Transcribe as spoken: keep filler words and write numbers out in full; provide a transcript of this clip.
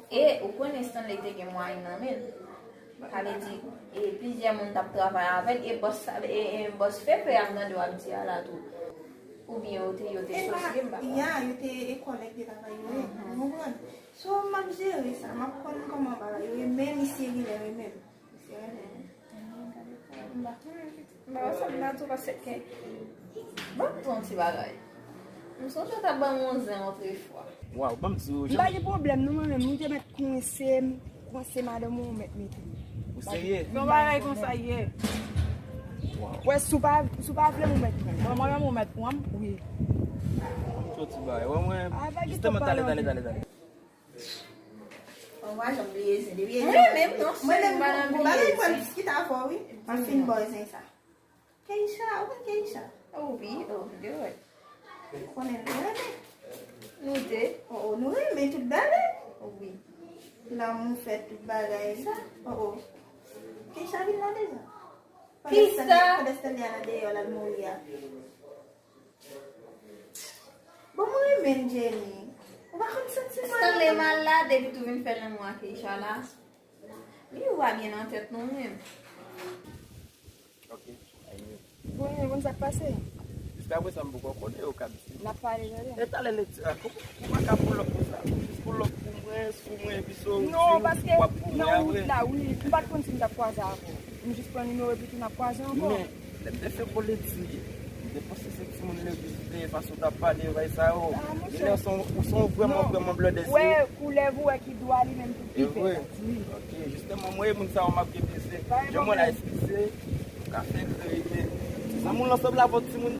E ou konnen Stanley te gen mwayen nan men l. Sa vle di, e plizyè moun t ap travay avè l, e bòs, e, e bòs Fefe a m tande w ap di a la tou. Oubyen yo te, yo te sosye, m pa konn. Ya, yo te e kòlèg de travay yo ye, ou konprann? So, m ap jere sa, m ap konn kòman bagay yo ye, men misye genlè renmen m. Misye renmen m. M pa konnen. M pa wè sa m nan tou paske ke. Ban m di w yon ti bagay. M sonje w t ap ban m yon zen otrefwa. Waw, ban m di w, m pa gen pwoblèm non, mwen menm, nou te mèt kwense m, kwense madanm ou mèt mete m. Ou serye? Yon bagay konsa ye. Waw. Wè, si w pa, si w pa vle m ou mèt pran. Bon, mwen menm ou mèt pran m? Wi. Ban m di w yon ti bagay. Wè mwen, jisteman, tale, tale, tale, tale. Bon, mwen, jan m bliye zen, depi mwen menm non, mwen menm, m pa nan bliye zen. Bagay mwen diskite avè w, wi. M ap fin ba w zen sa. Keisha, ou konn Keisha? Oh wi, oh, de wè. Ou konnen nou renmen. Nou de? Oh, oh, nou renmen tout bagay. Oh wi. Lanmou fè tout bagay sa. Oh, oh. Keisha vin la deja. Pandan Stanley, pandan Stanley al nan deyò, l al mouri a. Bon, mwen renmen Jenny. Ou pa konn santiman Stanley mal la, depi tou vin fè lanmou ak Keisha la. Li ou pa byen nan tèt non menm. Ok. Bon, bon, sa k pase? Jiska prezan m poko konnen yo k ap di. N ap pale talè. E talè lekti a, ou pa ka pull up pou sa. Jis pull up pou mwen, sou mwen, epi so. Non, paske nan wout la, wi, m pa t konn si m t ap kwaze avè w. M jis pran nimewo epi tou n ap kwaze ankò. Men, lè m te fè politik, m te panse se timoun legliz ou te ye, paske w t ap pale, bay sa yo. Genlè ou se yon, ou se yon vrèman, vrèman blòdèz. Wè, koulèv ou wè ki dwa li menm pou pi fè. E vre. Wi. Ok, jisteman, mwen e moun sa yo m ap gen bezwen. Jan mwen la, eskize, ou ka fè kreye, men zanmi w lan sanble avè w timoun